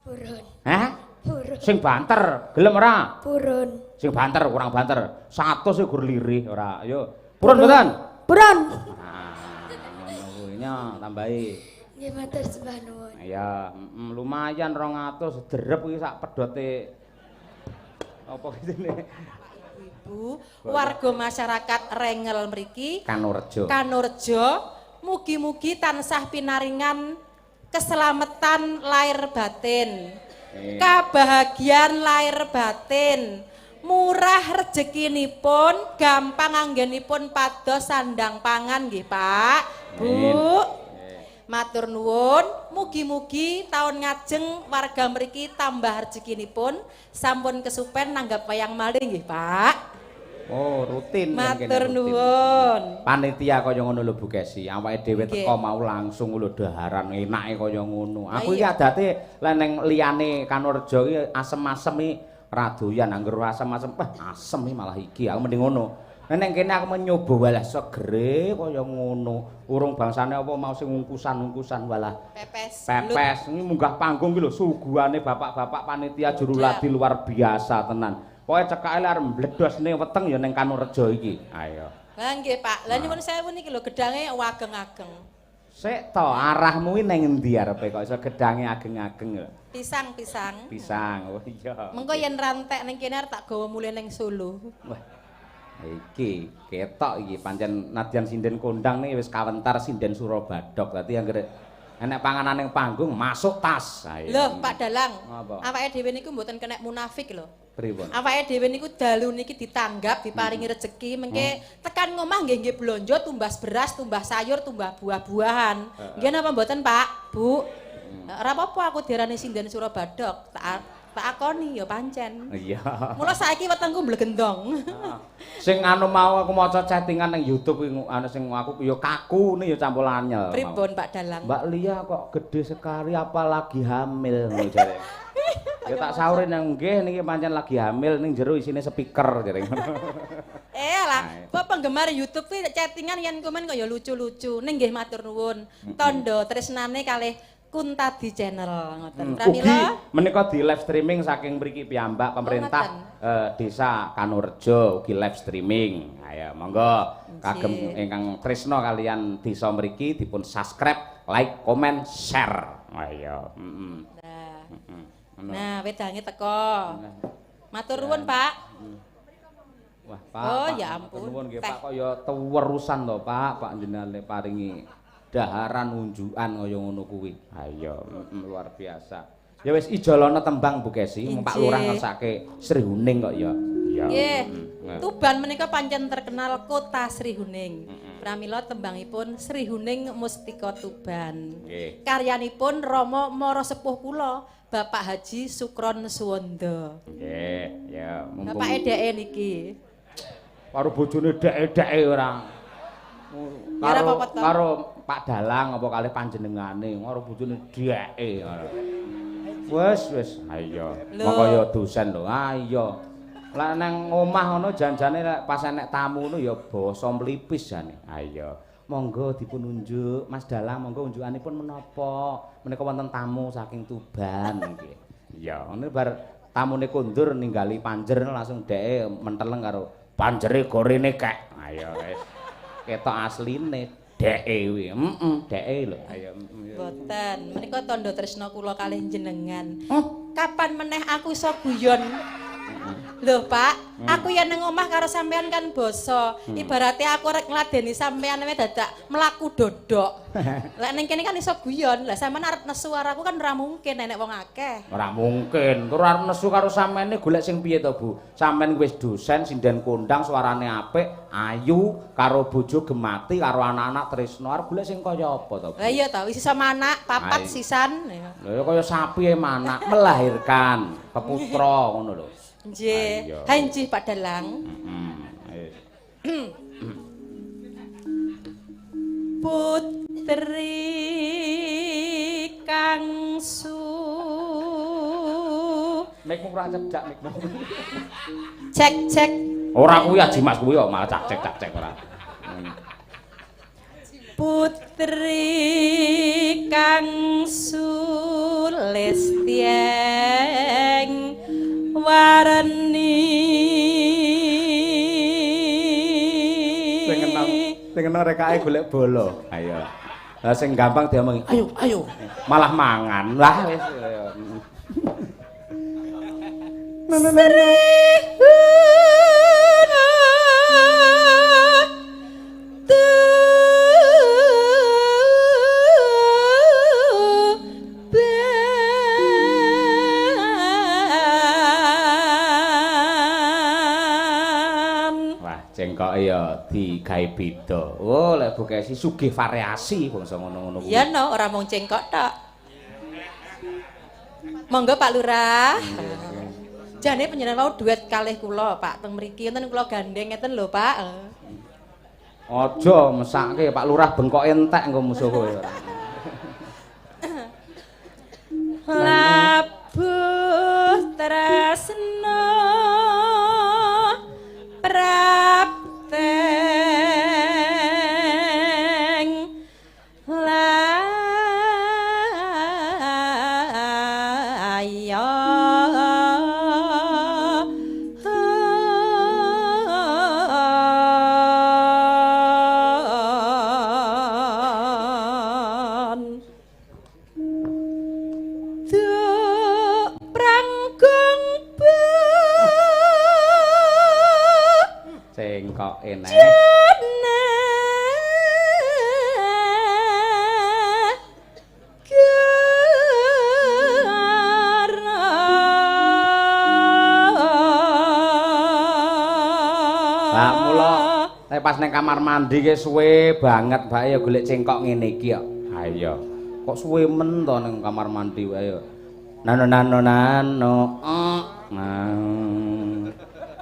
Purun. Hah? Purun. Sing banter, gelem ora? Purun. Sing banter, kurang banter. 100 sih gur lirih ora. Ayo. Purun mboten? Purun. Ah, ngono kuwi nya tambahi. Nggih, matur sembah nuwun. Ya, lumayan 200 derep iki sak pedote apa jenenge? Ibu, warga masyarakat Rengel mriki Kanorejo. Kanorejo, mugi-mugi tansah pinaringan keselamatan lahir batin. Kabahagiaan lahir batin. Murah rezekinipun, gampang anggenipun pados sandang pangan nggih, Pak. Bu. Matur nuwun, mugi-mugi taun ngajeng warga mriki tambah rezekinipun, sampun kesupen nanggap wayang malih nggih, Pak. Oh, rutin yen kene Matur rutin. nuwun. Panitia kaya ngono lho, Bu Kesi, awake dhewe teko mau langsung lho daharan enake kaya ngono. Aku iki adate lek ning liyane Kanorejo iki asem-asem iki ra doyan, angger asem-asem, wah asem iki malah iki, aku mending ngono. Nek ning kene aku menyoba walah segere kaya ngono. Urung bangsane apa mau sing ungkusan-ungkusan walah. Pepes. Pepes ini munggah panggung ki lho suguhane bapak-bapak panitia juru ladi luar biasa tenan. Pokoke cekake lek arep mbledhosne weteng ya ning Kanorejo iki. Ayo. Lah nggih, Pak. Lah nyuwun sewu niki lho gedange ageng-ageng. Sik to, arahmu iki ning endi arepe kok iso gedange ageng-ageng lho? Pisang-pisang. Pisang. Oh iya. Mengko yen rantek ning kene arep tak gawa mulih ning Solo. Wah. Iki ketok iki pancen nadyan sinden kondang nih wis kawentar sinden Surabadok. Dadi anggere enek panganan ning panggung masuk tas. Ayo. Loh, Pak Dalang. Ngapa? Awake dhewe niku mboten kena munafik lho. Pripun? Awake dhewe niku dalu niki ditanggap, diparingi rejeki, mengke tekan ngomah nggih nggih blonjo tumbas beras, tumbas sayur, tumbas buah-buahan. Nggih napa mboten, Pak? Bu? Ora apa-apa aku diarani sinden Surabadok, tak tak akoni ya pancen. Iya. Mula saiki wetengku mblegendong. Sing anu mau aku maca chattingan ning YouTube kuwi anu sing aku ya kaku nih ya campur anyel. Pripun, Pak Dalang? Mbak Lia kok gede sekali apalagi hamil ngono jare. Ya tak saurin yang nggih niki pancen lagi hamil ning jero isine speaker jare ngono. Eh lah, kok penggemar YouTube kuwi chattingan yen komen kok ya lucu-lucu. Ning nggih matur nuwun. Tandha tresnane kalih Kuntadi Channel ngoten. Ugi Pramila menika di live streaming saking mriki piyambak pemerintah desa Kanorejo ugi live streaming. Ayo monggo kagem ingkang tresna kalian desa mriki dipun subscribe, like, komen, share. Ayo. Heeh. Nah, Heeh. Ngono. nah wedange teko. Matur nuwun, Pak. Wah, Pak. Oh, Pak, ya matur ampun. nuwun nggih, Teh. Pak, kok ya tewerusan to, Pak. Pak jenengan paringi daharan unjukan kaya ngono kuwi. Ayo, luar biasa. Ya wis ijolana tembang, Bu Kesi, Pak Lurah ngersake Sri Huning kok ya. Iya. Nggih. Nah. Tuban menika pancen terkenal kota Sri Huning. Pramila tembangipun Sri Huning Mustika Tuban. Nggih. Karyanipun Rama Mara Sepuh kula, Bapak Haji Sukron Suwondo. Nggih, ya mumpung Bapak edeke niki. Karo bojone deke-deke ora. Ya ora Karo apa-apa to. karo Pak Dalang apa kalih panjenengane, karo bojone deke ora. Wis wis, ayo. Lho. Mongko ya dosen lho. Ayo. Lah nang omah ngono janjane lek pas enek tamu ngono ya basa mlipis jane. Ayo. Monggo dipun unjuk, Mas Dalang monggo unjukanipun menapa? Menika wonten tamu saking Tuban nggih. Iya, ngono bar tamune kondur ninggali panjer langsung dheke menteleng karo panjere gorene kek. Ayo wis. Ketok asline dheke kuwi. Heeh, dheke lho. Ayo. Mboten, menika tandha tresna kula kalih jenengan. Oh, Kapan meneh aku iso guyon? Lho, Pak, aku yen nang omah karo sampean kan basa. Ibarate aku arep ngladeni sampean wae dadak mlaku dodok. Lek ning kene kan iso guyon. Lah sampean arep nesu karo aku kan ora mungkin enek wong akeh. Ora mungkin. Terus arep nesu karo sampean golek sing piye to, Bu? Sampean wis dosen, sinden kondang, suarane apik, ayu, karo bojo gemati, karo anak-anak tresno. Arep golek sing kaya apa to, Bu? Lah iya ta, wis iso manak papat Ayo. Sisan. Ya. Lha ya kaya sapi e manak melahirkan peputra ngono lho. Nggih. Ayo. Ha injih, Pak Dalang. Heeh. Putri kang su Mikmu kurang cedak mikmu. Cek cek. Ora kuwi aji Mas kuwi kok malah cak cek cak cek ora. Putri Kang sulistyeng warni. Sing enom rekake golek bola. Ayo. Lah sing gampang diomongi, ayo ayo. Malah mangan. Lah wis. Wah, cengkoke ya digawe beda. Oh, lek Bu Kesi sugih variasi bangsa ngono-ngono kuwi. Iya no, ora mung cengkok tok. Monggo Pak Lurah. Jane panjenengan wau duet kalih kula, Pak, teng mriki wonten kula gandeng ngeten lho, Pak. Aja mesake Pak Lurah bengkoke entek engko musuh kowe ora. Labuh tresna prapteng layo pranggung Cengkoke neh. Lah mula nek pas ning kamar mandi ki suwe banget bae ya golek cengkok ngene iki kok. Ha iya. Kok suwe men to ning kamar mandi wae ya. Nano nano nano.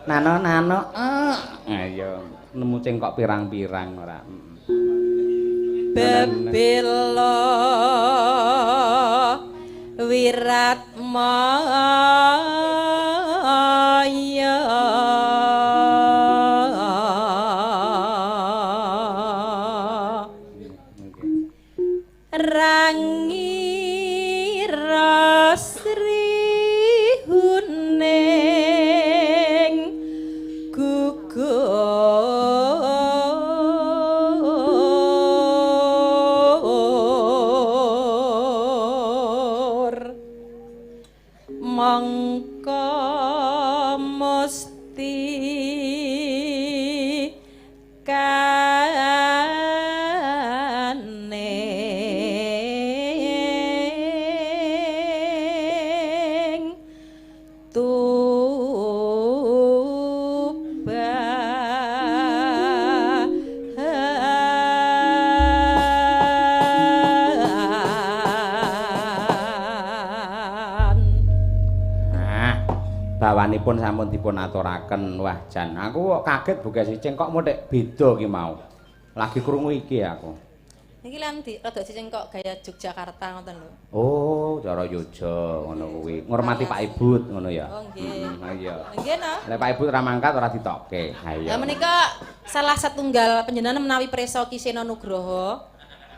Nano nano. Ayo nemu cengkok pirang-pirang ora. Bebela wiratmaya rangira Sri Huning gugur mongko musti kaning Tuban. Nah, bawanipun sampun dipun aturaken. Wah, jan aku kok kaget Bu Kesi cengkok mothek beda ki mau. Lagi krungu iki aku. Niki lan di rada cengkok gaya Yogyakarta ngoten lho. Oh, cara Yogya ngono kuwi. Ngurmati Pak Ibut ngono ya. Oh nggih. Ha iya. Nggih no. Lek Pak Ibut ora mangkat ora ditokke. Ha iya. Lah menika salah setunggal panjenengan menawi presa Ki Seno Nugroho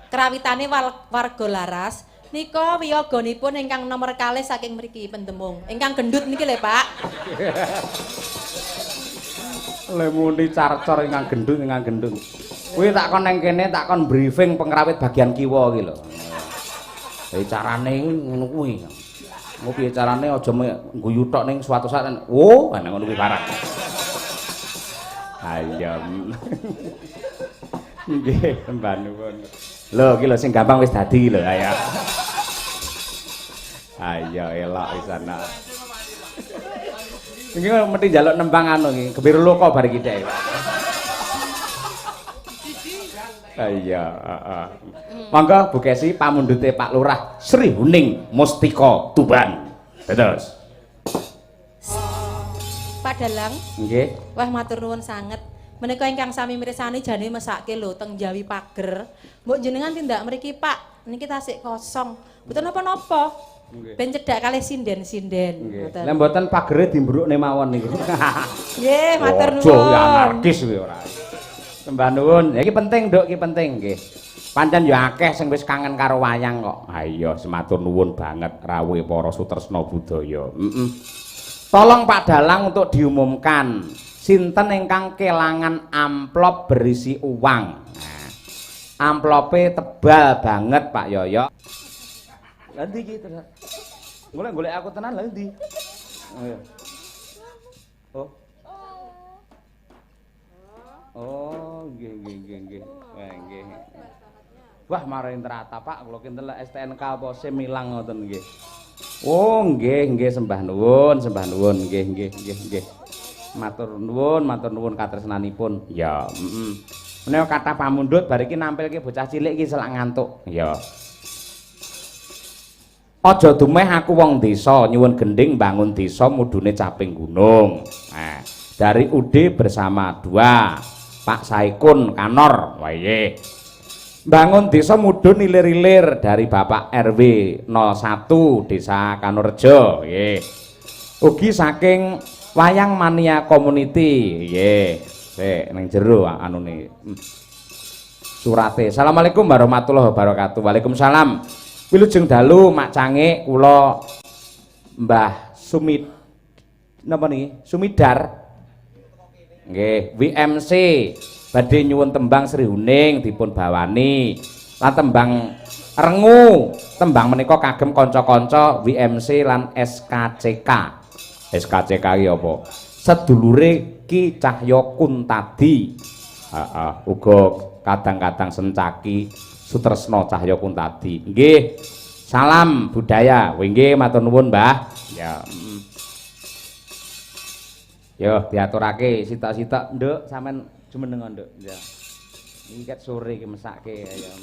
krawitane warga Laras nika wiyaganipun ingkang nomor kalih saking mriki Pendemung. Ingkang gendut niki lho, Pak. Le muni carcor ingkang gendut ingkang gendut. Kuwi tak kon nang kene tak kon briefing pengrawit bagian kiwa iki lho. Lah carane ngono kuwi. Engko piye carane aja guyu tok ning suatu saat oh, ana ngono kuwi barang. Ayam. Nggih, sembah nuwun. Lho iki lho sing gampang wis dadi lho ayo. Ayo elok wisan. Iki mesti njaluk nembang anu iki, Gembira Loka bar iki dhek. Iya, heeh. Monggo Bu Kesi pamundhute Pak Lurah Sri Huning Mustika Tuban. Dados. Pak Dalang. Nggih. Wah matur nuwun sanget. Menika ingkang sami mirsani jane mesake lho teng Jawi Pager. Mbok jenengan tindak mriki Pak, niki tasik kosong. Mboten napa-napa. Ben cedhak kalih sinden-sinden. Nggih. Lah mboten pagere dimbrukne mawon niku. Nggih, matur nuwun. Aja anarkis kuwi ora. Sembah nuwun. Ya iki penting, Nduk, iki penting nggih. Pancen ya akeh sing wis kangen karo wayang kok. Ha iya, sematur nuwun banget rawuhe para sutresna budaya. Heeh. Tolong Pak Dalang untuk diumumkan sinten ingkang kelangan amplop berisi uang. Nah, amplope tebal banget, Pak Yoyo. Lah ndi iki terus? Golek-golek aku tenan lha ndi? Oh iya. Oh. Oh, nggih nggih nggih nggih. Wah, nggih. Wah, maring terata, Pak, kula kinten lek STNK apa SIM ilang ngoten nggih. Oh, nggih nggih, sembah nuwun, sembah nuwun, nggih nggih nggih nggih. Matur nuwun katresnanipun. Ya, heeh. Menawa kathah pamundhut bar iki nampilke bocah cilik iki selak ngantuk. Ya. Aja dumeh aku wong desa nyuwun gending bangun desa mudune caping gunung. Nah, dari UD bersama dua Pak Saikun Kanor. Wah iya. Bangun desa mudun ilir-ilir dari Bapak RW 01 Desa Kanorejo. Nggih. Ugi saking Wayang Mania Community. Nggih. Sik ning jero anune. Surate. Assalamualaikum warahmatullahi wabarakatuh. Waalaikumsalam. Wilujeng dalu Mak Cangik, kula Mbah Sumid napa niki? Sumidar. Nggih, WMC badhe nyuwun tembang Sri Huning dipun bawani lan tembang Rengu. Tembang menika kagem kanca-kanca WMC lan SKCK. SKCK ki apa? Sedulure Ki Cahya Kuntadi. Heeh, uga kadang-kadang sencaki Sutresna Cahya Kuntadi. Nggih. Salam budaya. Nggih, matur nuwun, Mbah. Ya. Yo diaturake sitok-sitok, Nduk, sampean jumeneng, Nduk. Ya. Iki ket sore iki mesake ya.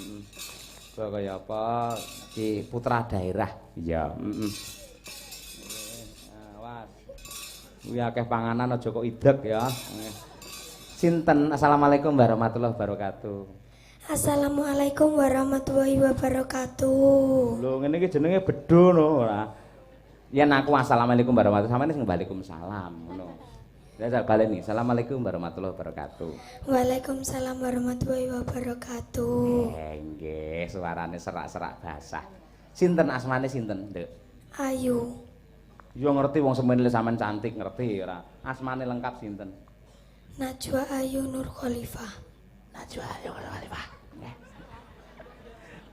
Kaya kaya apa iki putra daerah. Iya, heeh. Awas. Kuwi akeh panganan aja kok idek ya. Sinten? Assalamualaikum warahmatullahi wabarakatuh. Assalamualaikum warahmatullahi wabarakatuh. Lho, ngene iki jenenge bedo no ora. Yen aku assalamualaikum warahmatullahi, sampeyan sing waalaikumsalam ngono. Ya saya baleni. Assalamualaikum warahmatullahi wabarakatuh. Waalaikumsalam warahmatullahi wabarakatuh. Nggih, suarane serak-serak basah. Sinten asmane sinten, Nduk? Ayu. Yo ngerti wong semene sampean cantik ngerti ora. Asmane lengkap sinten? Najwa Ayu Nur Khalifah. Najwa Ayu Nur Khalifah.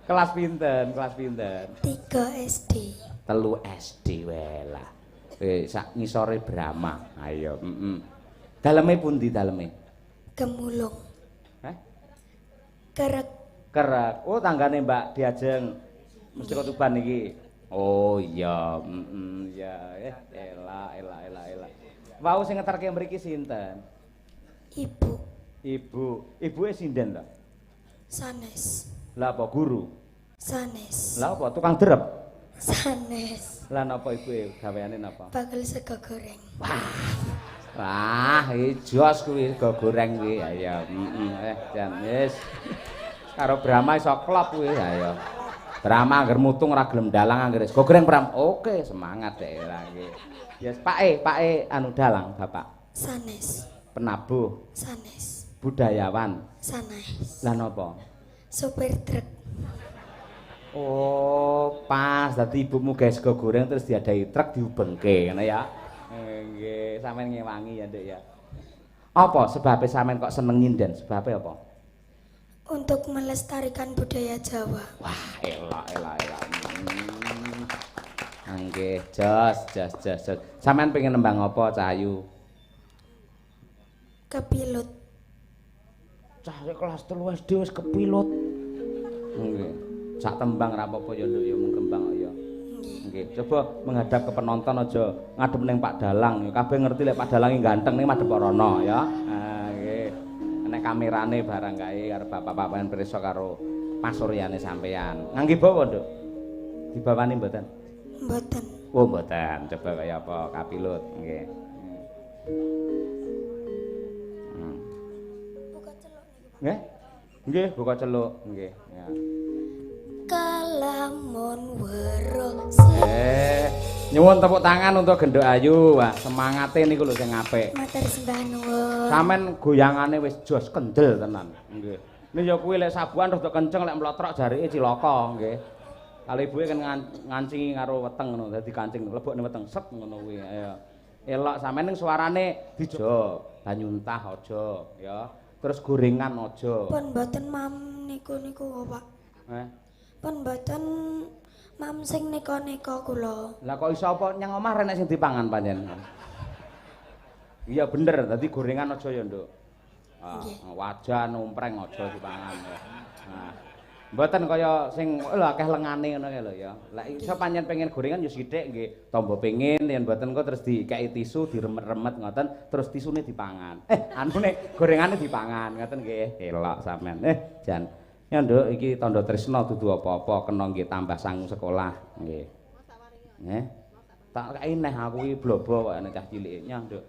Kelas pinten? Kelas pinten? 3 SD. 3 SD welah. Sak ngisore Brahma. Ayo, heeh. Daleme pundi daleme? Gemulung. Heh? Kerek. Kerek. Oh, tanggane Mbak Diajeng. Mesti kok Tuban iki. Oh iya, heeh, ya. Elak, elak, elak, elak. Wau sing ngeterke mriki sinten? Ibu. Ibu. Ibuke sinden to? Sanes. Lah apa guru? Sanes. Lah apa tukang derep? Sanes. Lah napa ibuke gaweane napa? Bakul sego goreng. Wah. Wah, iki jos kuwi sego goreng kuwi. Ayo, heeh, jan wis. Karo Brahma iso klop kuwi, ayo. Brahma angger mutung ora gelem dalang angger sego goreng Bram. Oke, semangat dek iki. Yes, Pake, Pake anu dalang, Bapak. Sanes. Penabuh. Sanes. Budayawan. Sanes. Lah napa? Sopir truk. Oh, pas dadi ibumu gawe sego goreng terus diadahi truk diubengke ngono ya. Nggih, sampean ngewangi ya, Nduk ya. Apa sebabe sampean kok seneng nyinden? Sebabe apa? Untuk melestarikan budaya Jawa. Wah, elok elok elok. Nggih, jos jos jos jos. Sampean pengen nembang apa, Cahayu? Kepilut. Cah kelas 3 SD wis kepilut. Nggih. Sak tembang ra apa-apa ya, Nduk ya, mung kembang ya. Nggih, coba menghadap ke penonton aja ngadep ning Pak Dalang. Kabeh ngerti lek Pak Dalang ganteng ning madhep rono ya. Ha nggih. Nek kamerane barang kae karo bapak-bapak pirsa karo pasuryane sampean. Ngangge bawa, Nduk? Dibawani mboten? Mboten. Oh, mboten. Coba kaya apa kapilut nggih. Buka celuk niku, Pak. Nggih? Nggih, buka celuk nggih. Ya. Kalamun weruh. Nyuwun tepuk tangan untuk Genduk Ayu. Wah, semangate niku lho sing apik. Matur sembah nuwun. Sampeyan goyangane wis jos kendel tenan. Nggih. Ning ya kuwi lek sabukan rada kenceng, lek mlotrok jarike cilaka nggih. Kali ibuke kan ngancingi karo weteng ngono, dadi kancing lebokne weteng set ngono kuwi. Ayo. Elok sampean ning suarane dijo, banyu untah aja ya. Terus gorengan aja. Pun mboten mam niku-niku kok, Pak. Eh. Pun mboten mam sing nika-nika kula. Lah kok iso apa nyang omah renek sing dipangan pancen? Iya bener, dadi gorengan aja ya, Nduk. Ah, wajan ompreng aja dipangan ya. Nah. Mboten kaya sing lho akeh lengane ngono kae lho ya. Lek iso pancen pengen gorengan ya sithik nggih, tamba pengen, yen mboten kok terus dikeki tisu diremet-remet ngoten, terus tisune dipangan. Eh, anune gorengane dipangan ngoten nggih. Elok sampean. Eh, jan. Ya Nduk, iki tandha tresna dudu apa-apa, kena nggih tambah sangu sekolah nggih. Eh. Tak kei neh aku iki blobo kok nek cah cilik nyah, Nduk.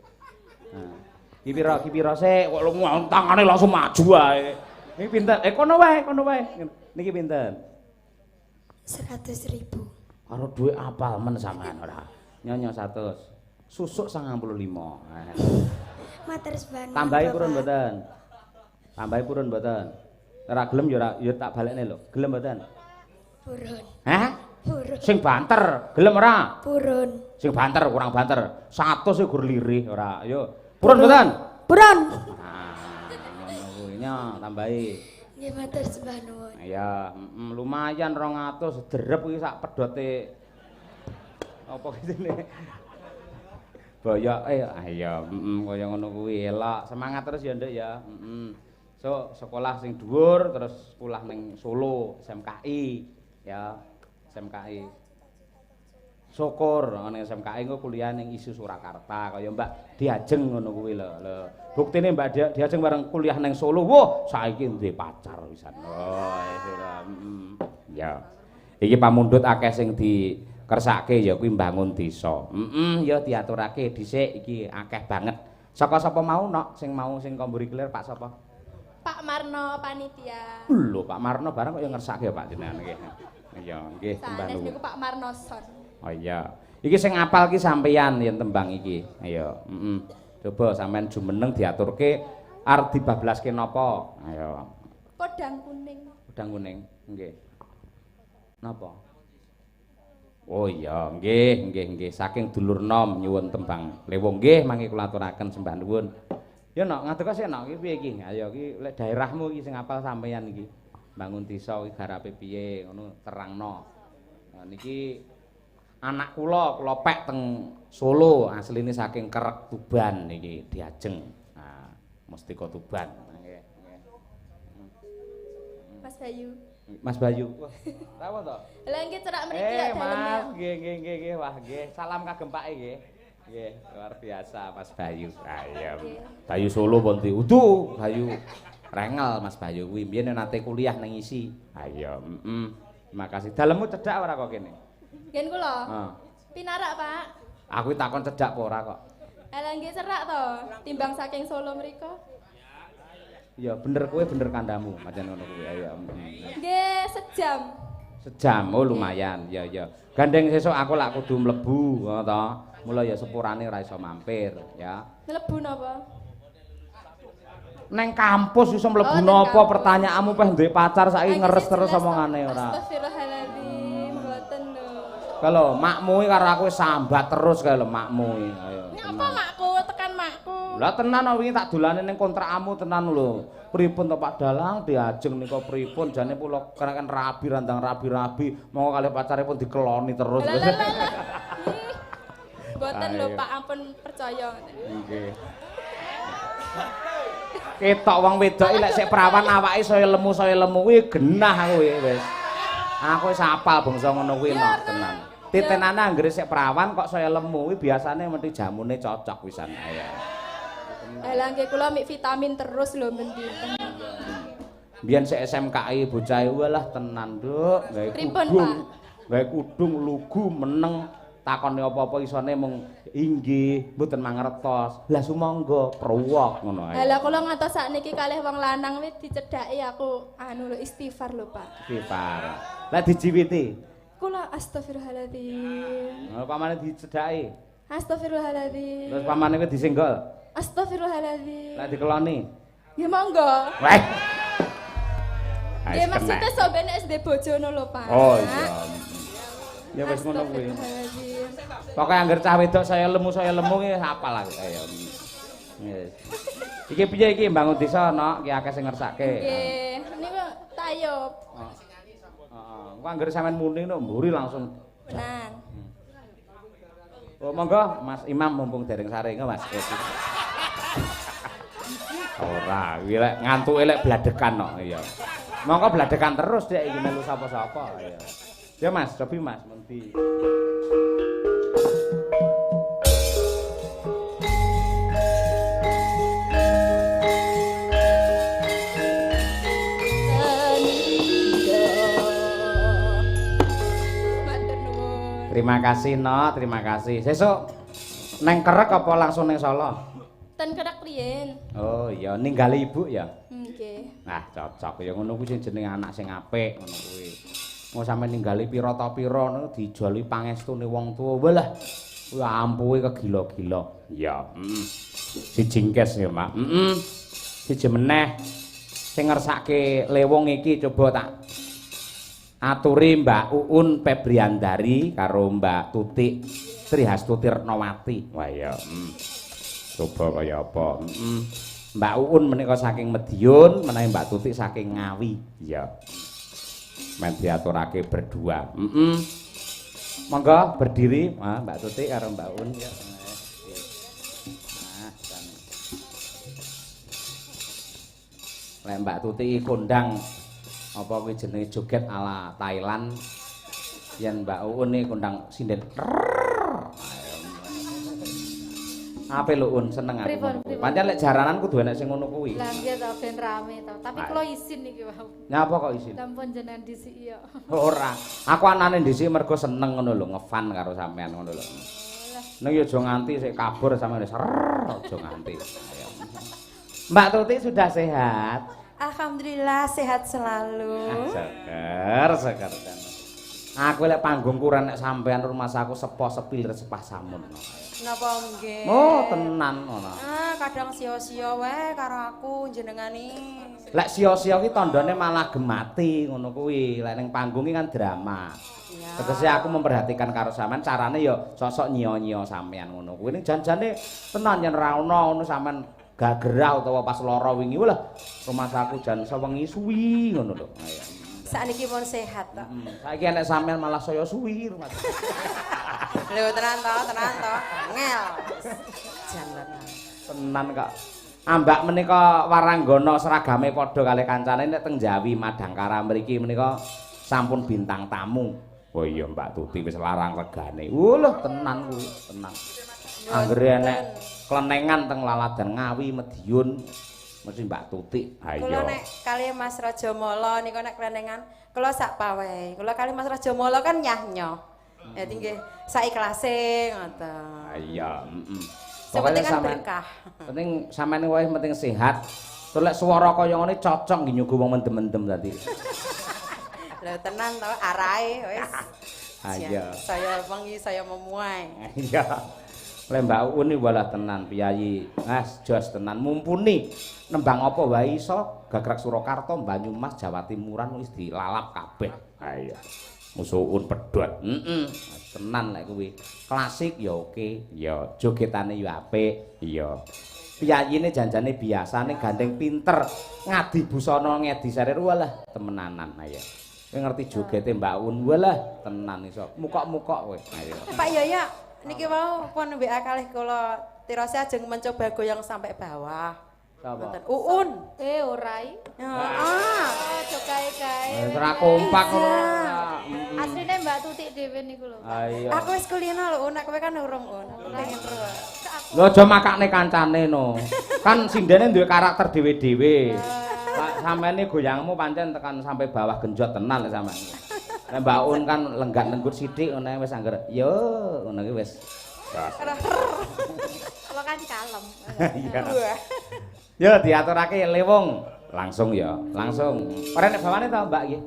Nah. Ki pira, ki pira sik kok lu tangane langsung maju ae. Niki pinten? Eh kono wae, kono wae. Niki pinten? 100.000. Karo dhuwit apal men sampean ora. Nyonyo 100. Susuk 95. Matur sembah nuwun, Tambahi purun Bapak. Mboten? Tambahi purun mboten? Ora gelem ya ora ya tak balekne lho. Gelem mboten? Purun. Hah? Purun. Sing banter, gelem ora? Purun. Sing banter kurang banter. 100 e gur lirih ora. Ayo. Purun mboten? Purun. Nah, ngono kuwi nya tambahi. Nggih, matur sembah nuwun. Ya, lumayan 200 derep iki sak pedote apa jenenge. Boyok ayo kaya ngono kuwi elok. Semangat terus ya, Nduk ya. Heeh. So, sekolah sing dhuwur terus sekolah ning Solo, SMKI ya. SMKI. Syukur ning SMKI engko kuliah ning ISI Surakarta kaya Mbak Diajeng ngono kuwi lho. Lho, buktine Mbak Diajeng bareng kuliah ning Solo, wah saiki duwe pacar pisan. Oh, itu lho. Ya. Iki pamundhut akeh sing dikersake ya kuwi mbangun desa. Heeh, ya diaturake dhisik iki akeh banget. Saka sapa mau nok sing mau sing komburi kelir Pak sapa? Pak Marno panitia. Lho, Pak Marno bareng kok ya ngersake ya Pak jenengan nggih. Iya, nggih, sembah Sanes nuwun. niku Pak Marno Son. Oh iya. Iki sing apal ki sampeyan yen tembang iki. Ayo, heeh. Coba sampean jumeneng diaturke arep dibablaske napa? Ayo. Podang kuning. Udang kuning, nggih. Napa? Oh iya, nggih, nggih, nggih. Saking dulur nom nyuwun tembang lewung nggih mangke kula aturaken sembah nuwun. Ya nok, ngadeg sik nok iki piye iki? Ayo iki lek daerahmu iki sing apal sampeyan iki. Bangun desa iki garape piye ngono terangno. Nah niki anak kula, kula pek teng Solo, asline saking Kerek Tuban niki Diajeng. Nah, Mustika Tuban. Nggih, nggih. Mas Bayu. Mas Bayu. Wah, tahu to? Lah nggih cerak mriki ya daleme. Mas, nggih nggih nggih nggih. Wah, nggih. Salam kagem Pake nggih. Nggih, luar biasa Mas Bayu. Ayo. Bayu Solo pun diudu, Bayu Rengel Mas Bayu kuwi mbiyen nate kuliah nang ISI. Ayo, heeh. Terima kasih. Dalemmu cedhak ora kok kene? Ngen kula. Heeh. Pinarak, Pak. Aku takon cedhak apa ora kok. Lah nggih cerak to, timbang saking Solo mriko. Ya bener kowe bener kandamu, pancen ngono kuwi. Ayo. Nggih, sejam. Sejam, oh lumayan. Ya ya. Gandeng sesuk aku lak kudu mlebu, ngono to. Mula ya sepurane ora iso mampir, ya. Mlebu napa? Neng kampus iso mlebu Oh, neng napa kampus. Pertanyaanmu peh duwe pacar saiki ngeres terus omongane ora. Astagfirullahaladzim, mboten lho. Kalau makmu iki karo aku wis sambat terus kae lho makmu iki. Ayo. Nyapa makku tekan makku? Lah tenan wingi tak dolane ning kontrakmu tenan lho. Pripun to Pak Dalang Diajeng nika pripun jane kula kan rabi randang rabi-rabi monggo kalih pacaripun dikeloni terus. Lah lah lah. Mboten lho Ayo. Pak, ampun percaya. Nggih. Ketok wong wedok iki lek sik prawan awake saya lemu kuwi genah kuwi wis. Aku wis apal bangsa ngono kuwi nok tenan. Titenane anggere sik prawan kok saya lemu kuwi biasane mesti jamune cocok pisan. Ayo. Lah nggih kula mik vitamin terus lho ben dinten. Biyen sik SMKI bocah walah tenan, Nduk, gawe kudung. Gawe kudung lugu meneng takone apa-apa isone mung inggih mboten mangertos. Lah sumangga pruwok ngono ae. Lah kula ngantos sakniki kalih wong lanang wis dicedhaki aku anu lho istighfar lho Pak. Istighfar. Lah dijiwiti. Kula astagfirullahaladzim. Lah pamane dicedhaki. Astagfirullahaladzim. Terus pamane kuwi disenggol. Astagfirullahaladzim. Lah dikeloni. Ya monggo. Weh. Nggih maksudnya sok ben nek SD bojo ngono lho, Pak. Oh iya. Ya wis ngono kuwi. Pokoke angger cah wedok saya lemu ki apal aku. Ayo. Wis. Iki piye iki mbangun desa, Nok? Ki akeh sing ngersake. Nggih, niku tayub. Heeh. Engko angger sampean muni nek mburi langsung. Tenan. Oh monggo Mas Imam mumpung dereng sare engko Mas. Ora, kuwi lek ngantuke lek bladekan kok iya. Monggo bladekan terus dek iki melu sapa-sapa iya. Ya Mas, cobi Mas menti. Terima kasih No, terima kasih. Sesuk neng Kerek apa langsung neng Solo? Ten Kerek riyen. Oh iya, ninggali ibu ya? Nggih. Nah, cocok ya ngono kuwi sing jenenge anak sing apik ngono kuwi. Mau sampe ninggali pira ta pira ngono dijoli pangestune wong tuwa. Walah, kuwi ampuhe kegila-gila. Iya, heeh. Siji ngkes ya, Mak. Heeh. Siji meneh sing ngersake lewung iki coba tak aturi Mbak Uun Febriandari karo Mbak Tutik Trihastuti Retnowati. Wah iya, Coba kaya apa? Mbak Uun menika saking Madiun, menawi Mbak Tutik saking Ngawi. Iya. Men diaturake berdua. Monggo berdiri, Mbak Tutik karo Mbak Uun ya. Nah, lek Mbak Tutik kondang apa kuwi jenenge joget ala Thailand, yen Mbak Uun iki kondang sinden. Ape lho Un seneng aku. Pancen lek jaranan kudu enek sing ngono kuwi. Lah nggih to ben rame to. Tapi kula isin iki wae. Nyapa kok isin? Sampun jenengan disiki yo. Ora. Aku anane dhisik mergo seneng ngono lho, ngefan karo sampean ngono lho. Ning yo aja nganti sik kabur sampean wis aja nganti. Mbak Tuti sudah sehat? Alhamdulillah sehat selalu. Seger, seger. Aku lek panggung kurang nek sampean rumah aku sepo sepilir sepah samun. Napa nggih? Oh, tenan ngono. Ah, kadang sia-sia wae karo aku jenengane. Lek sia-sia ki tandane malah gemati ngono kuwi. Lek ning panggung ki kan drama. Iya. Tegese aku memperhatikan karo sampean carane ya sosok nyiyo-nyiyo sampean ngono kuwi. Ning jan-jane tenan yen ra ono ngono sampean gagerah utawa pas lara wingi walah rumah aku jan sewengi suwi ngono lho. Ayo. Sakniki pun sehat to. Saiki enek sampean malah saya suwi rumah. Lho tenan to, tenan to. Ngel. Jan tenan. Tenan kok. Ambak menika waranggana seragame padha kalih kancane nek teng Jawi Madangkara mriki menika sampun bintang tamu. Oh iya Mbak Tuti wis larang regane. Lho tenan kuwi, tenan. Anggere enek klenengan teng Laladan Ngawi Madiun mesti Mbak Tutik. Ayo. Kula nek kali Mas Rajamala niku nek klenengan kula sak pawehe. Kula kali Mas Rajamala kan nyah-nyoh. Dadi nggih sak ikhlase ngoten. Iya, heeh. Pokoke kan berkah. Penting sampean wae penting sehat. Terus lek swara kaya ngene cocok nggih nyugu wong mendem-mendem tadi. Lho tenan to arahe wis. Ayo. Saya wengi saya memuai. Iya. Lek Mbak Uun iki walah tenan piyayi. Mas jos tenan mumpuni. Nembang apa wae iso, Gagrak Surakarta, Banyumas, Jawa Timuran wis dilalap kabeh. Ha iya. Musuh Uun pedhot. Heeh. Tenan lek kuwi. Klasik ya oke, ya jogetane ya apik. Iya. Piyayine janjane biasane gandeng pinter, ngadi busana ngedi sarir walah temenanan. Ha iya. Kowe ngerti jogete Mbak Uun walah tenan iso. Mukok-mukok kowe. Ayo. Pak Yoyo niki wau pun WA kalih kula tirose ajeng mencoba goyang sampai bawah. Sapa? Uun. Ora iki. Ah, aja kae-kae. Ora kompak ngono. Asline Mbak Tutik dhewe niku lho. Ayo. Aku wis kulino lho Un, aku kan urung Un. Pengen terus. Lho aja makakne kancane no. Kan sindene duwe karakter dhewe-dhewe. Lah sampeyan goyangmu pancen tekan sampai bawah genjot tenan lek sampeyan. Nek Mbak Un kan lenggak-lenggut sithik ngono wis angger. Yo ngono ki wis. Kalau kan kalem. Iya. Yo diaturake lewung langsung ya, langsung. Ora nek bawane to Mbak iki?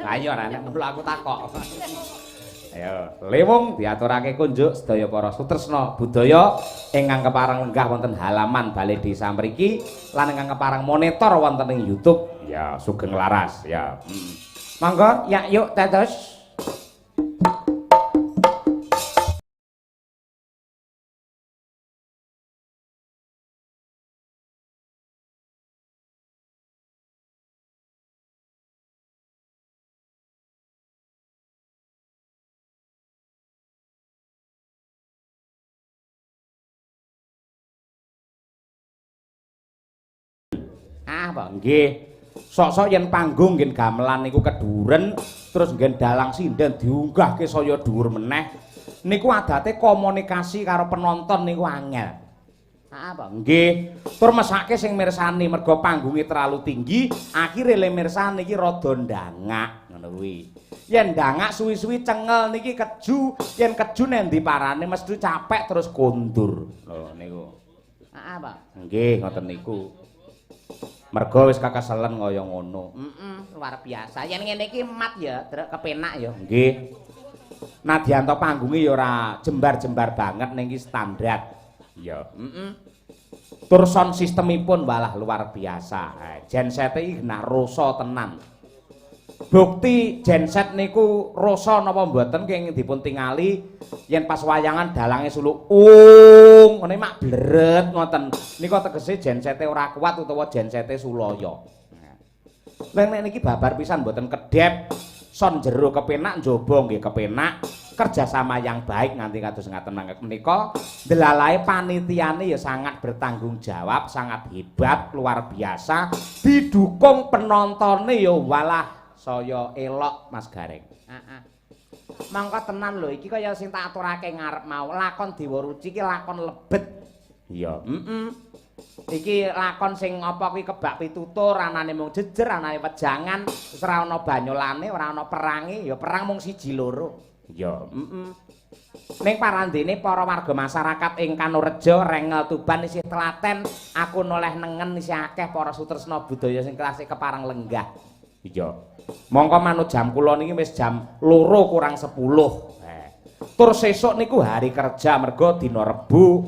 Lah iya ora nek perlu aku takok. Ayo, lewung diaturake kunjuk sedaya para sutresna budaya ingkang kepareng lenggah wonten halaman Balai Desa mriki lan ingkang kepareng monitor wonten ing YouTube. Ya, sugeng laras ya. Monggo, ya yuk tetes. Ah, Pak, nggih. Sok-sok yen panggung nggih gamelan niku keduren, terus nggih dalang sinden diunggahke saya dhuwur meneh. Niku adate komunikasi karo penonton niku angel. Ah, Pak, nggih. Tur mesake sing mirsani mergo panggunge terlalu tinggi, akhire le mirsani iki rada ndangak ngono kuwi. Yen ndangak suwi-suwi cengel niki keju, yen keju nendi parane mesti capek terus kondur. Lho niku. Ah, Pak, nggih ngoten niku. Mergo wis kakeselen kaya ngono. Luar biasa. Yen ngene iki mat ya, trek kepenak ya. Nggih. Nadyanto panggunge ya ora jembar-jembar banget ning iki standar. Iya. Tur sound sistemipun walah luar biasa. Gensete iki genah rasa tenan. Bukti genset niku rasa napa mboten kenging dipun tingali yen pas wayangan dalange suluk ung ngene mak bleret ngoten. Nika tegese gensete ora kuat utawa gensete sulaya. Lah nek niki babar pisan mboten kedhep, son jero kepenak njaba nggih kepenak, kerjasama yang baik nganti kados ngaten mangke menika delalae panitiane ya sangat bertanggung jawab, sangat hebat, luar biasa, didukung penontone ya walah saya elok Mas Gareng. Heeh. Mangko tenan lho iki kaya sing tak aturake ngarep mau, lakon Dewa Ruci iki lakon lebet. Iya, Iki lakon sing apa kuwi kebak pitutur, anane mung jejer, anane wejangan, wis ora ana banyolane, ora ana perange, ya perang mung siji loro. Iya, Ning parandene para warga masyarakat ing Kanorejo, Rengel, Tuban isih telaten, aku noleh nengen isih akeh para sutresna budaya sing klasik kepareng lenggah. Iya. Mongko manut jam kula niki wis jam 1:50. Tur sesuk niku hari kerja mergo dina Rebo.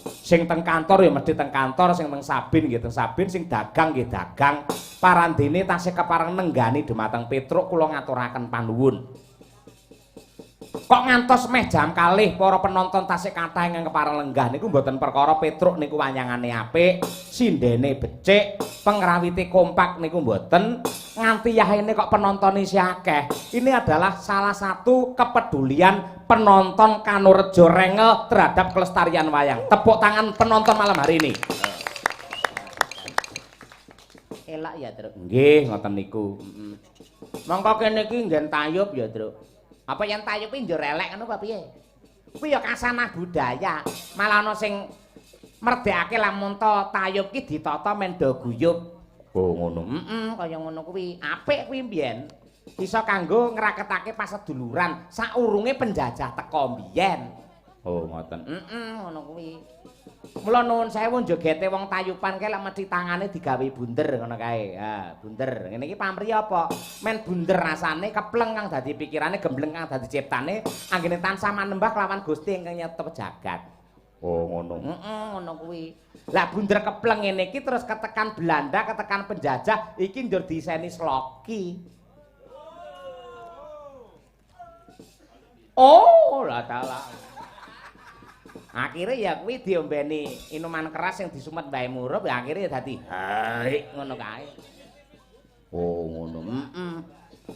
Sing teng kantor ya mesti teng kantor, sing teng Sabin nggih teng Sabin, sing dagang nggih dagang. Parandene tasih kepareng nenggani dumateng Petruk kula ngaturaken panuwun. Kok ngantos meh jam 2 para penonton tasih kathah ingkang kepareng lenggah niku mboten perkara Petruk niku wayangane apik, sindene becik, pengrawite kompak niku mboten. Nganti yahene kok penonton isih akeh. Ini adalah salah satu kepedulian penonton Kanorejo Rengel terhadap kelestarian wayang. Tepuk tangan penonton malam hari ini. Elak ya, Truk. Nggih, ngoten niku. Mongko kene iki nggen tayub ya, Truk. Apa yang tayub iki njur elek ngono apa piye? Kuwi ya kasanah budaya. Malah ana sing merdekake lamun to tayub ki ditata men do guyub. Oh ngono. Kaya ngono kuwi. Apik kuwi mbiyen. Iso kanggo ngraketake paseduluran saurunge penjajah teka mbiyen. Oh ngoten. Ngono kuwi. Mula nuwun sewu jogete wong tayupan kae lek mesti tangane digawe bunder ngono kae. Ha, bunder. Ngene iki pamri apa? Men bunder rasane kepleng kang dadi pikirane, gembleng kang dadi ciptane, anggene tansah manembah kelawan Gusti ingkang nyetep jagat. Oh ngono. Ngono kuwi. Lah bunder kepleng ngene iki terus ketekan Belanda, ketekan penjajah, iki njur diiseni sloki. Oh, lah dalah. Akhire ya kuwi diombeni minuman keras yang disumet mbae murup, ya akhire ya dadi haik ngono kae. Oh ngono.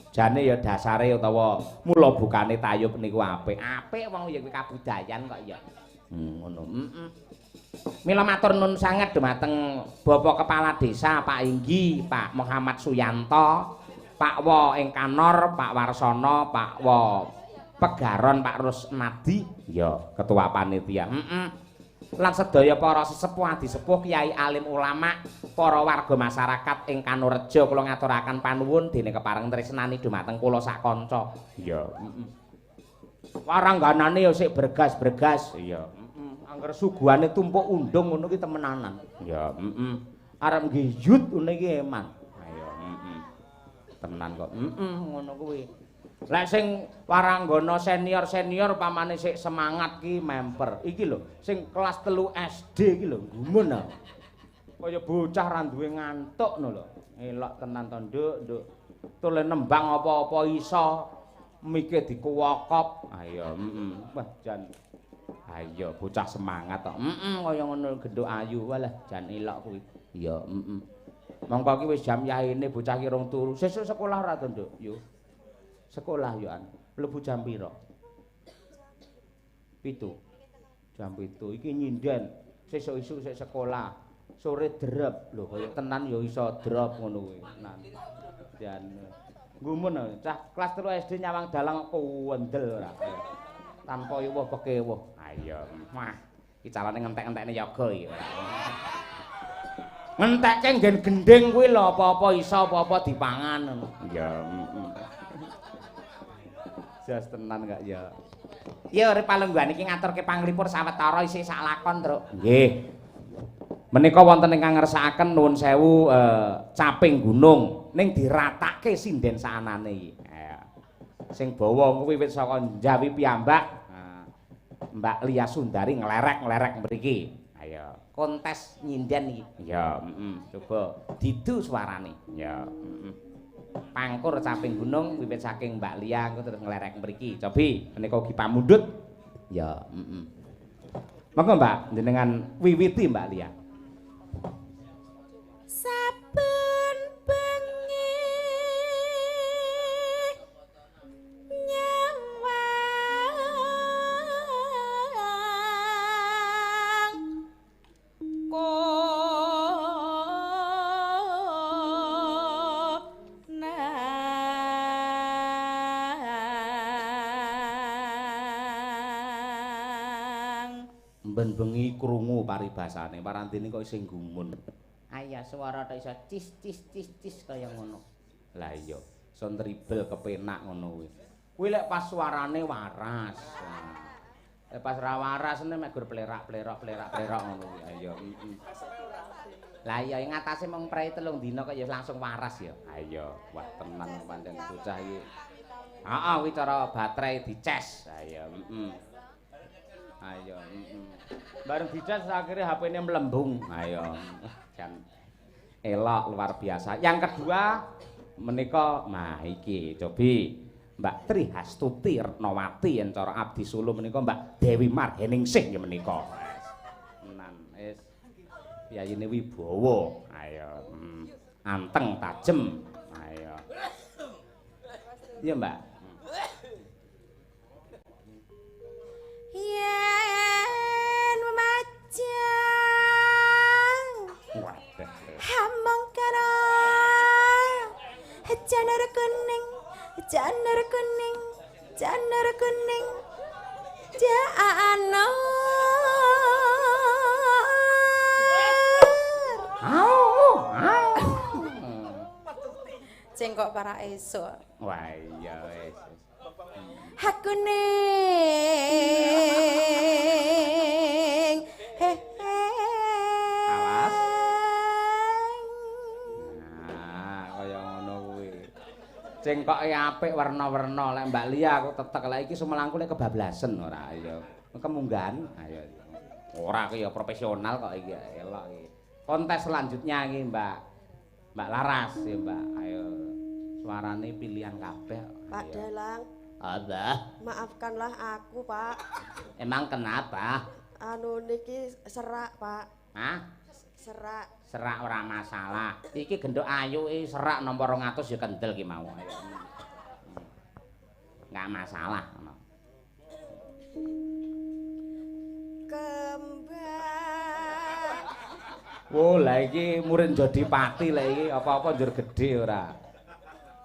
Jane ya dasare utawa mula bukane tayub niku apik. Apik wong ya kuwi kabudayan kok ya. Ngono. Mila matur nuwun sanget dumateng Bapak Kepala Desa Pak Inggi, Pak Muhammad Suyanto, Pak Wo ing Kanor, Pak Warsono, Pak Wo Pegaron, Pak Rusnadi, ya ketua panitia. Lan sedaya para sesepuh adisepuh, kiai alim ulama, para warga masyarakat ing Kanorejo kula ngaturaken panuwun dene kepareng tresnani dumateng kula sak kanca. Iya. Warangganane ya sik bergas-bergas. Iya. Angger suguhane tumpuk undung ngono ki temenanan. Ya, Arep nggih yut ngene iki eman. Ayo, Temenan kok. Ngono kuwi. Lek sing waranggana senior-senior pamane sik semangat ki memper. Iki lho, sing kelas 3 SD iki lho gumun ta. Kaya bocah ra duwe ngantuk ngono lho. Elok tenan to, Nduk, Nduk. Tule nembang apa-apa iso, mike dikuwokop. Ayo, heeh. Wah, jan. Ayo bocah semangat to. Heeh, kaya ngono genduk ayu. Walah, jan elok kuwi. Iya, heeh. Mongko ki wis jam yaene bocah ki rong turu. Sesuk sekolah ora to, Nduk? Yo. Sekolah yo an. Mlebu jam pira? 7. Jam 7. Iki nyinden. Sesuk isuk sik sekolah. Sore drop lho, kaya tenan ya iso drop ngono kuwi. Tenan. Jan. Gumun cah kelas 3 SD nyawang dalang kuwendel ora. Tanpa yuwuh pekewuh. Ayo, wah. Iki calone ngentek-entekne yoga iki ora. Ngentekke nggen gendhing kuwi lho, apa-apa iso, apa-apa dipangan ngono. Iya, heeh. Jas tenan gak ya. Ya urip palungguhan iki ngaturke panglipur sawetara isih sak lakon, Truk. Nggih. Menika wonten ingkang ngersakaken nuwun sewu caping gunung ning diratake sinden saanane iki. Sing bawa kuwi wit saka Jawi piyambak. Mbak Lia Sundari nglerek-nglerek mriki. Ayo, kontes nyinden iki. Ya, heeh, coba didu suarane. Ya, heeh. Pangkur caping gunung wiwit saking Mbak Lia engko terus nglerek mriki. Cobi menika ugi pamundhut. Ya, heeh. Monggo Mbak, jenengan wiwiti Mbak Lia. Saben bengi nyawang konang. Mben bengi krungu paribasane, parantine kok isih gumun. Ayah suara tok iso cis cis cis cis kaya ngono. Lah iya, iso nribel kepenak ngono kuwi. Kuwi lek pas suarane waras. Lek pas ra waras ngene mek gur plerak-plerok plerak-plerok ngono kuwi. Ayo, heeh. Lah iya ing atase mung prei 3 dina kok ya langsung waras ya. Ayo, wah tenan pancen bocah iki. Heeh, kuwi cara baterai dices. Ayo, heeh. Ayo, heeh. Bareng dices akhire HP-ne mlembung. Ayo. Jan elok luar biasa. Yang kedua menika nah iki cobi Mbak Trihastuti Retnowati yen cara abdi Solo menika Mbak Dewi Marheningsih nggih menika. Tenan wis piyayine wibawa. Ayo, anteng tajem. Ayo. Iya, Mbak. Yen majang hamongkara janur kuning janur kuning janur kuning janur. Au au cengkok para esuk. Wah iya wis. Aku ning awas. Nah, kaya ngono kuwi. Cengkoke apik werna-werna. Lek Mbak Lia aku tetek, lek iki sumelangku lek kebablasen ora ya. Kemunggahan. Ayo. Ora ki ya profesional kok iki elok iki. Kontes selanjutnya iki Mbak Mbak Laras ya Mbak. Ayo. Suarane pilihan kabeh. Pak Dalang. Abah. Maafkanlah aku, Pak. Emang kenapa? Anu niki serak, Pak. Hah? Serak. Serak ora masalah. Iki genduk ayu iki serak nomor 200 ya kendel ki mau. Enggak masalah. Kembang. Wo, lah iki murid Jodipati lah iki apa-apa njur gedhe ora.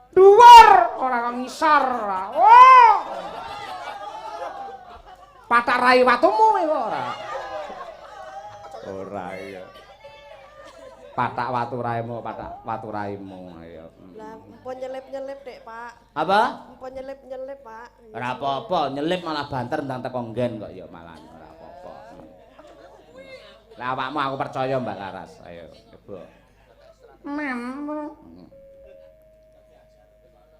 Dhuwur ora kok ngisor. Oh. Patak rai watumu iku ora. Ora iya. Patak watu raimu, patak watu raimu ayo. Lah empun nyelip-nyelip Dek, Pak. Apa? Empun nyelip-nyelip, Pak. Ora apa-apa, nyelip malah banter ndang teko nggen kok ya malah ora apa-apa. Lah awakmu aku percaya Mbak Laras. Ayo coba. Mem.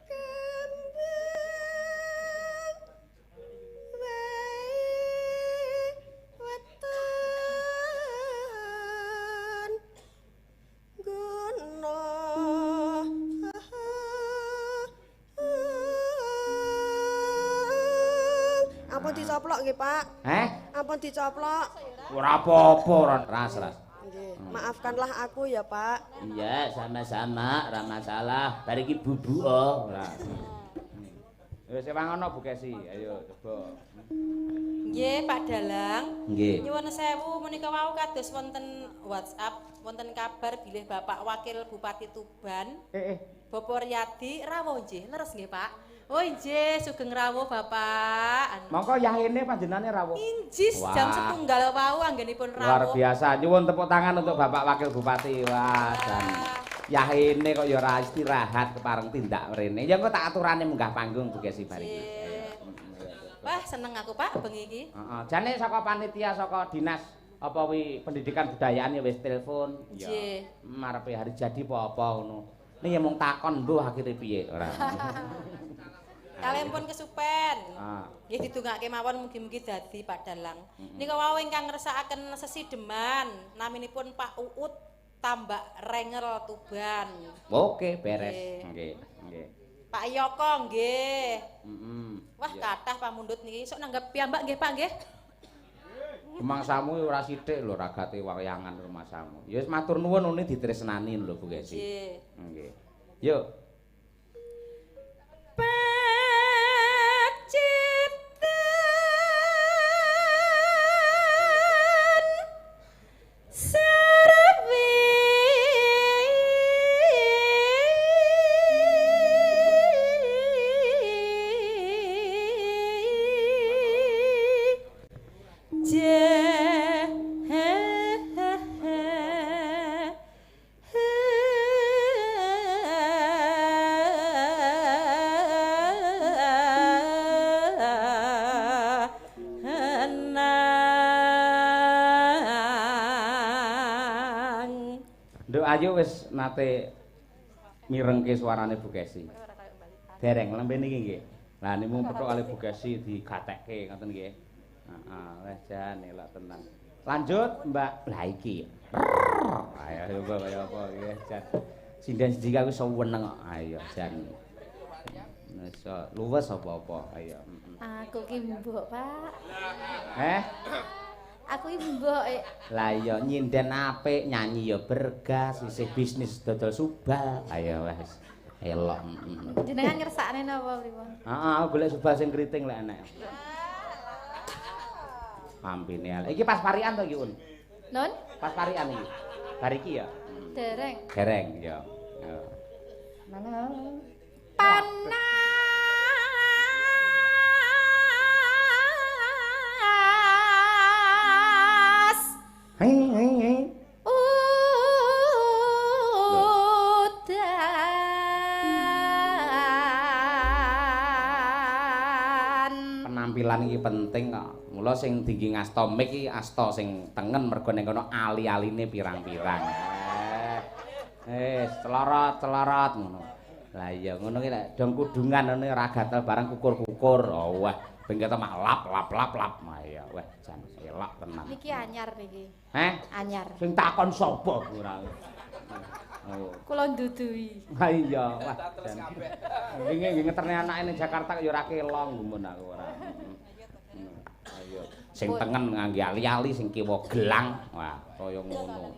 Kembang. dicoplok nggih, Pak. Heh? Ampun dicoplok. Ora apa-apa, ora ras-ras. Nggih, maafkanlah aku ya, Pak. Iya, sama-sama, ora masalah. Bar iki bubuk oh. Ora. Wis sewang ana Bu Kesi, ayo coba. Nggih, Pak Dalang. Nggih. Nyuwun sewu menika wau kados wonten WhatsApp, wonten kabar bilih Bapak Wakil Bupati Tuban, Bapak Riyadi rawuh nggih, leres nggih, Pak. Oh nggih, sugeng rawuh Bapak. Mongko yahene panjenengane rawuh. Injis Wah. jam setunggal wau anggenipun Luar rawuh. biasa. Nyuwun tepuk tangan untuk Bapak Wakil Bupati. Wah, jan. Yahene kok ya ora istirahat kepareng tindak mrene. Ya engko tak aturane munggah panggung Bu Kesi bar iki. Wah, seneng aku Pak bengi iki. Heeh, jane saka panitia saka dinas apa wi pendidikan budayaan ya wis telepon. Nggih. Marepe hari jadi apa-apa ngono. Nih ya mung takon mbuh akhire piye ora. Kalian pun kesupen. Ah. Nggih didongake mawon mugi-mugi dadi Pak Dalang. Nika wau ingkang ngersakaken sesideman naminipun Pak Uut Tambak Rengel Tuban. Oke, beres. Nggih, nggih. Pak Yoko nggih. Heeh. Wah, kathah pamundhut niki. Sok nanggep piyambak nggih Pak nggih. Rumangsamu ora sithik lho ragate wayangan rumangsamu. Ya wis matur nuwun ngene ditresnani lho Bu Kesi. Nggih. Nggih. Yuk. Pacitan servi Henang. Nduk Ayu wis nate mirengke suarane Bu Kesi. Dereng lembe niki nggih. Lah niku petuk kali Bu Kesi digatekke ngoten nggih. Heeh, wis jan elok tenan. Lanjut Mbak. Lah iki. Ayo coba kaya apa iki jan. Sinden siji aku seneng kok. Ayo jan. Wis luwes apa-apa. Ayo. Aku ki mbok, Pak. Eh? Aku ki mbok. Lah iya nyinden apik, nyanyi ya bergas, isih bisnis dodol subal. Ayo wis. Elok. Jenengan ngersakne napa pripun? Heeh, aku golek subal sing kriting lek enek. Ampine elek. Iki pas parian to iki, Un? Nun? Pas parian iki. Bar iki ya? Dereng. Dereng ya. Ya. Panas. Heng heng heng. Udan. Penampilan iki penting kok. Mula sing tinggi ngasta mik iki asta sing tengen mergo ning kono ali-aline pirang-pirang. Celorot-celorot ngono. Lah iya ngono ki lek dong kudungan ngene ora gatel barang kukur-kukur. Oh wah, ben ketok mak lap lap lap lap. Wah iya, wah jan elok tenan. Niki anyar niki. Heh? Anyar. Sing takon sapa ora? Oh. Kula ndudui. Ha iya, wah. Jan. Wingi nggih ngeterne anake ning Jakarta kok ya ora kelong gumun aku ora. Ayo, sing tengen ngangge ali-ali, sing kiwa gelang. Wah, kaya ngono.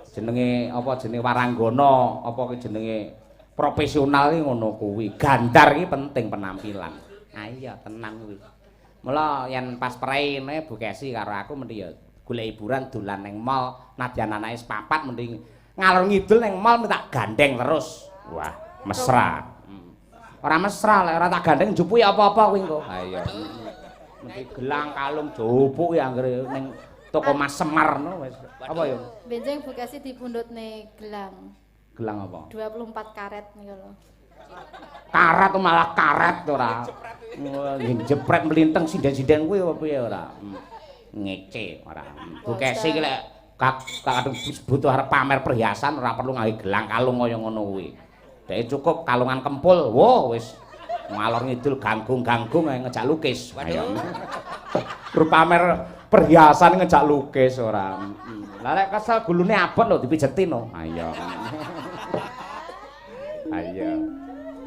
Jenenge apa jenenge waranggana, apa ki jenenge profesional ki ngono kuwi. Gandar ki penting penampilan. Ha iya, tenan kuwi. Mula yen pas preine Bu Kesi karo aku mendhi ya golek hiburan dolan ning mall, nadyan anake sepapat mending ngalor ngidul ning mall tak gandeng terus. Wah, mesra. Ora mesra lek ora tak gandeng njupuki apa-apa kuwi engko. Ha iya. Mesti gelang kalung jupuki anggere ning toko Mas Semar no wis. Apa ya? Benjing Bu Kesi dipundhutne gelang. Gelang apa? 24 karet niku lho. Karet malah karet ora. Nggih jepret mlinteng sinden-sinden kuwi apa piye ora. Ngece ora. Bu Kesi iki lek kadung butuh arep pamer perhiasan ora perlu nggawe gelang kalung kaya ngono kuwi. Dhek cukup kalungan kempul. Wo wis ngalor ngidul ganggung-ganggung ae ngejak lukis. Ayo. Pamer perhiasan ngejak lukis ora. Lah lek kesel gulune abot lho dipijeti no. Ayo. Ayo.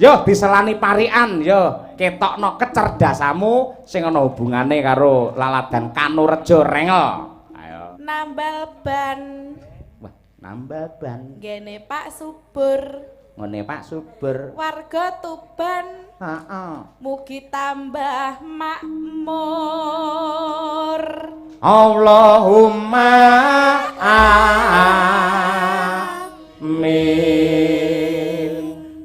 Yo diselani parikan, yo ketokno kecerdasanmu sing ana hubungane karo laladan Kanurejo Rengel. Ayo. Nambal ban. Wah, nambal ban. Gene Pak Subur. Ngene Pak Subur. Warga Tuban. Heeh. Mugi tambah makmur. Allahumma amin.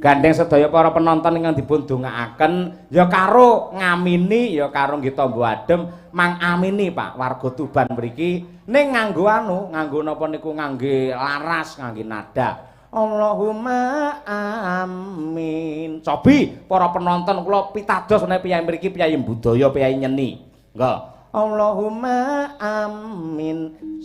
Gandeng sedaya para penonton ingkang dipun dongaaken ya karo ngamini ya karo nggih tamba adem mang amini Pak warga Tuban mriki ning nganggo anu nganggo napa niku ngangge laras ngangge nada Allahumma amin. Cobi para penonton kula pitados menawi piyayi mriki piyayi budaya piyayi nyeni. Nggih. Allahumma amin.